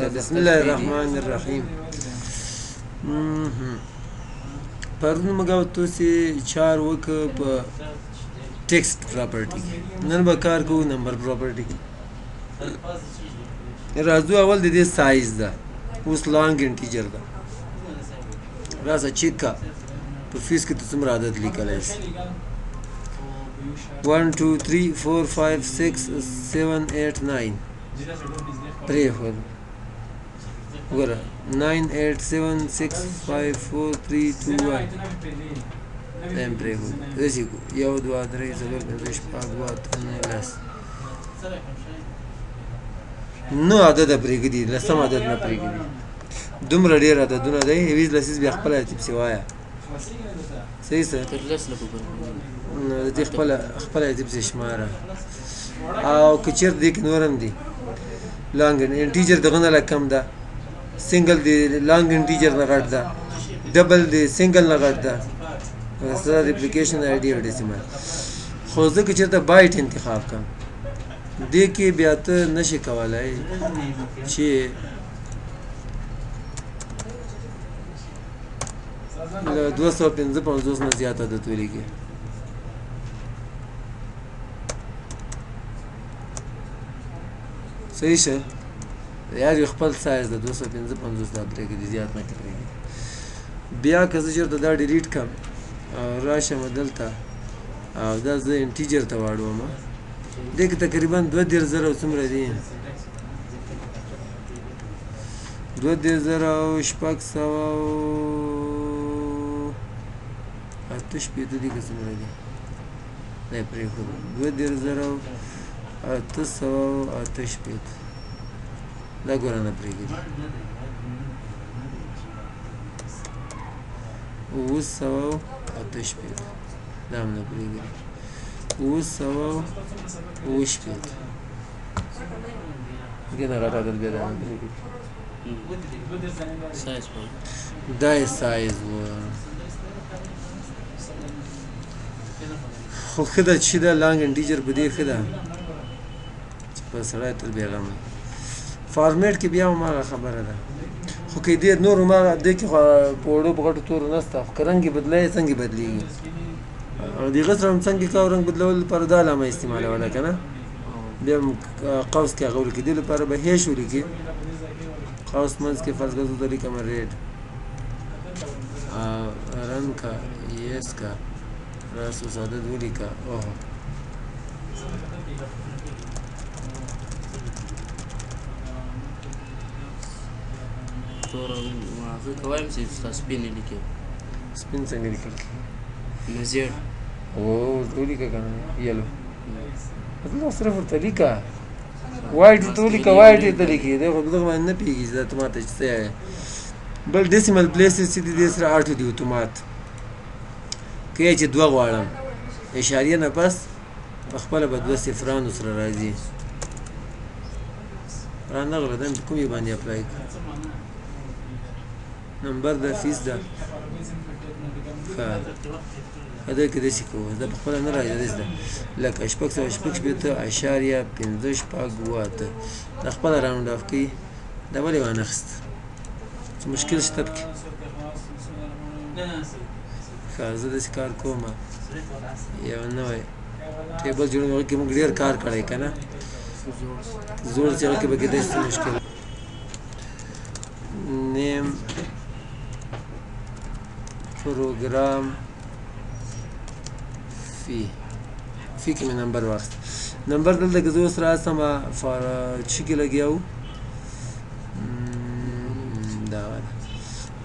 بسم الله الرحمن الرحیم. پرون موږ تاسو چار وک په text property کې، نن به کار کوو number property کې. راځو اول د دې سایز ده، اوس long integer ده. راسه چک کا په فیس کې ته څومره عدد لیکلی شې. 1 2 3 4 5 6 7 8 9 پرېښود. وګوره 9 8 7 6 5 4 3 2 1 دا یې پرېښود. داسې کو 1 2 3 4 5 6 7 8 9 10 نو عدد پرېږدي، لسم عدد نه پرېږدي. دومره ډېر عددونه دی، یویز لسیز بیا خپله تپسې وایه. صحیح سر نو د دې خپله خپله تپسې شماره. او که چېرته دې کې نور هم دي long integer دغه نه لږ کم ده، single دی long integer نه غټ ده، double دی single نه غټ ده، سره replication ID او decimal. خو زه که چېرته بایټ انتخاب کړم دې کې بیا ته نشې کولی چې له 255 نه زیات عدد ولیکې. صحیح شه یار یو خپل سایز د 255 دا پرېږدي، زیات نه پرېږدي. بیا که زه چېرته دا delete کړم او راشم دلته او دا زه integer ته واړوم، دې کې تقریبا 32,000 او څومره دي، 32,668 دي که څومره دي، دا یې پرېښودو 32,868. دا ګوره نه پرېږدي. 768 دا هم نه پرېږدي. 767 دې نه غټ عدد بیا دا نه پرېږدي. دا یې سایز و. خو ښه ده چې دا long integer په دې ښه ده چې په سړی تل بېغمه. فارمیټ کې بیا هماغه خبره ده، خو که دې نور هماغه دې کې خو په وړو په غټو تورو نشته، خو که رنګ یې بدلوې څنګه بدلېږي. او د هغه سره هم څنګه کوو رنګ بدلولو لپاره دا علامه استعمالوله که نه، بیا هم قوس کې هغه ولیکي. دې لپاره به hash ولیکي، قوس منځ کې فرض کړه زه ورته لیکم red، run کا yes کا راس اوس عدد ولیکه. اوه تور هغه کوم چې تاسو سپین لیکي. سپین څنګه لیکل کېږي؟ نه زیړ. او ولیکه که نه yellow، دلته صرف ورته لیکه white ورته ولیکه، white یې ته لیکي. دی خو دغه باندې نه پوهېږي چې دا ته ماته چې څه یې. بل decimal places چې دي دې سره auto دي اتومات. که یې چې دوه غواړم اشاریه نه پس په خپله به دوه صفرانو سره راځي. را نه غله دا مې په کوم یو باندې apply کړ. نمبر ده فیس ده. ښه دا کې داسې کوو، دا په خپله نه راځي، داسې ده لکه 666.568. دا خپله round off کوي. دا ولې وانه خیست؟ څه مشکل شته پکې؟ ښه زه داسې کار کوم، یو نوی table جوړوم، هغه کې موږ ډېر کار کړی که نه، زوړ چې هغه کې به کېدای شي څه مشکل. name program fee، fee کې مې نمبر واخیست. نمبر دلته که زه اوس راسم فار چې کې لګیا وو، دا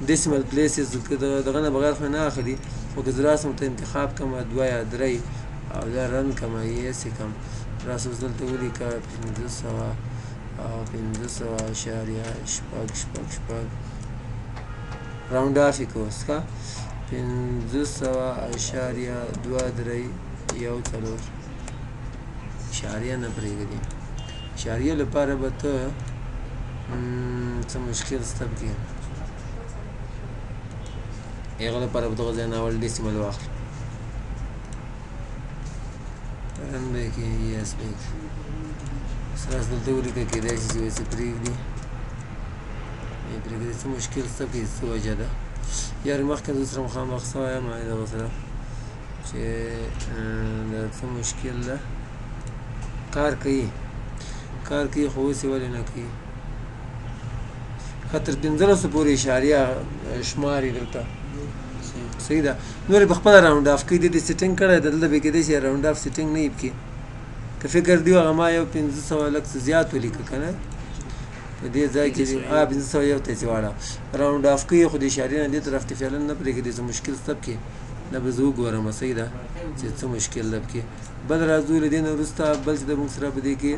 decimal places دغه نه بغیر خو نه اخلي، خو که زه راسم ته انتخاب کړم دوه یا درې او دا run کړم yes یې کړم، راسه اوس دلته ولیکه 505.666 round off یې کړه اوس. ښه 500.2314 اشاریه نه پرېږدي. اشاریه لپاره به ته څه مشکل شته پکې، هغه لپاره به دغه ځای نه اول decimal واخلي. run به یې کړې yes به یې کړې. سره دلته ولیکه کېدای شي چې وسې پرېږدي. یې پرېږدي. څه مشکل څه کې څه وجه ده یار؟ مخکې زه سره مخامخ سوی یم دغه سره چې دا څه مشکل ده. کار کوي کار کوي خو اوس یې ولې نه کوي؟ ښه تر 15 پورې اشاریه شماري درته. صحیح ده. نور یې په خپله round off کوي. دې ته setting کړی ده، دلته به کېدای شي round off setting نه وي پکې. که فکر دی هغه ما یو 500 لږ څه زیات ولیکه که نه په دې ځای کې 501 ته چې واړه round off کوي، خو د اشارې نه دې طرف ته فعلا نه پرېږدي. څه مشکل شته پکې؟ دا به زه وګورم. صحیح ده چې څه مشکل ده پکې. بل راځو له دې نه وروسته بل چې د موږ سره په دې کې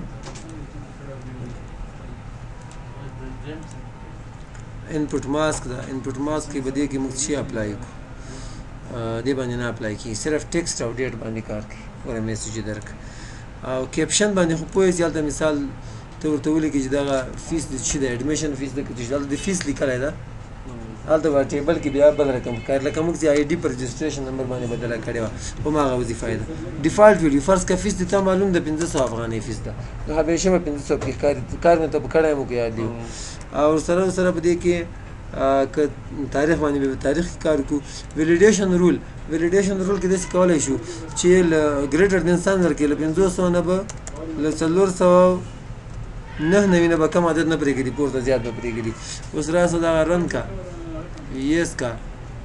input mask ده. input mask کې په دې کې موږ څه apply کړو؟ دې باندې نه apply کېږي، صرف text او date باندې کار کوي. ګوره message یې درک او caption باندې خو پوه شې. هلته مثال ته ورته ولیکې چې دغه فیس د څه دی، admission fees ده که څه، هلته د فیس لیکلی ده. هلته به table کې بیا بل رقم ښکاري، لکه موږ چې ID پر registration number باندې بدله کړې وه، هماغه وظیفه یې ده. default value فرض که فیس دې ته معلوم ده 500 افغانۍ فیس ده، نو همیشه به 500 پکې ښکاري. کار مې ته په کړی مو که یاد دی. او سره په دې کې که تاریخ باندې به تاریخ کې کار کوو. validation rule، validation rule کې داسې کولی شو چې له greater than sign ورکړي، له 500 نه به له 499 نه به کم عدد نه پرېږدي، پورته زیات به پرېږدي. اوس راسه دغه run کا، yes کا،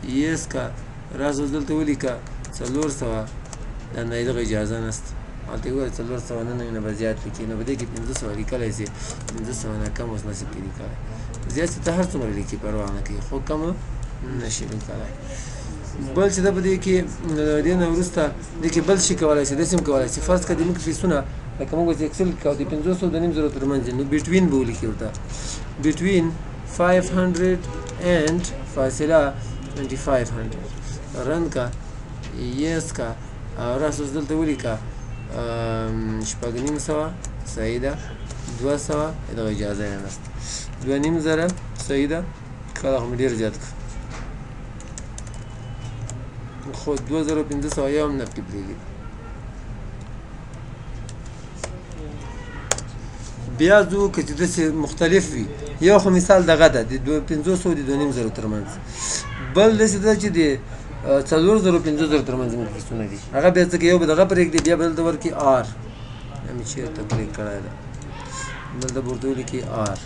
yes کا، راسه اوس دلته ولیکه 400. دا نه دغه اجازه نشته. هلته یې وویل 499 نه به زیات لیکي، نو په دې کې 500 لیکلی شي، 500 نه کم اوس نه شي پکې لیکلی. زیات چې ته هر څومره لیکي پروا نه کوي، خو کم نه شي لیکلی. بل چې ده په دې کې دې نه وروسته دې کې بل شي کولی شي، داسې هم کولی شي. فرض کړه د موږ فیسونه لکه موږ چې Excel کې د 500 د 5,500 ترمنځ دي، نو between به ولیکي ورته، between 500 and فاصله 2500. run کا، yes کا، او راسه اوس دلته ولیکه 650. صحیح ده. 200 دغه اجازه یې نشته. 2,500. صحیح ده. کله خو مې ډېر زیات کړ، خو 2500 یو هم نه پکې پرېږدي. بیا ځو که چې داسې مختلف وي. یو خو مثال دغه ده د 500 د 2,500 ترمنځ. بل داسې ده چې د 4,000 5,000 ترمنځ موږ فیسونه دي. هغه بیا څه کوي، یو به دغه پرېږدي، بیا به دلته ورکړي or. دا مې چېرته کلیک کړی ده، دلته به ورته ولیکي or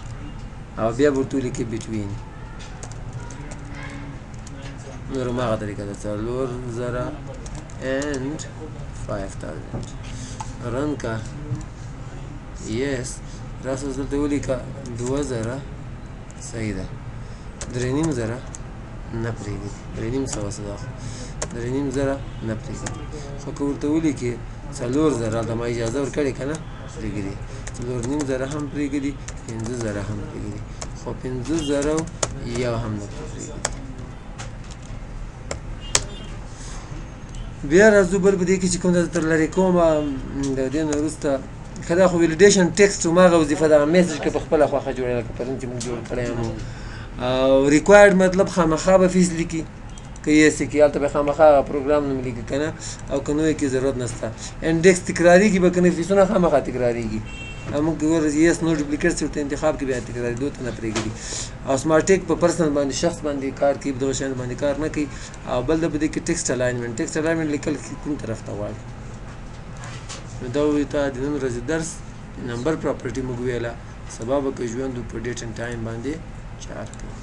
او بیا به ورته ولیکي between. نور هماغه طریقه ده، 4,000 and 5,000. run کا، yes، راسه اوس دلته ولیکه 2,000. صحیح ده. 3,500 نه پرېږدي، 3,500 څه ده، خو 3,500 نه پرېږدي. خو که ورته ولیکې 4,000، هلته ما اجازه ورکړې که نه پرېږدي. 4,500 هم پرېږدي، 5,000 هم پرېږدي، خو 5,001 هم نه پرېږدي. بیا راځو بل په دې کې چې کوم ده تر لرې کوم د دې نه وروسته. ښه دا خو validation text هماغه وظیفه ده، message که په خپله خوښه جوړوي لکه پرون چې موږ جوړ کړی هم. او required مطلب خامخا به فیس لیکي، که yes یې کړي هلته به خامخا هغه پروګرام نوم لیکي که نه، او که نو یې کې ضرورت نشته. index تکرارېږي به که نه، فیسونه خامخا تکرارېږي. او موږ ګوره yes no duplicates ورته انتخاب کې بیا تکرارېدو ته نه پرېږدي. او smart tag په person باندې شخص باندې کار کوي، په دغه شیانو باندې کار نه کوي. او بل ده په دې کې text alignment، text alignment لیکل کوم طرف ته غواړي. نو دا وایي ته د نن ورځې درس number property موږ ویله، سبا به که ژوند په date and time باندې چار کوو.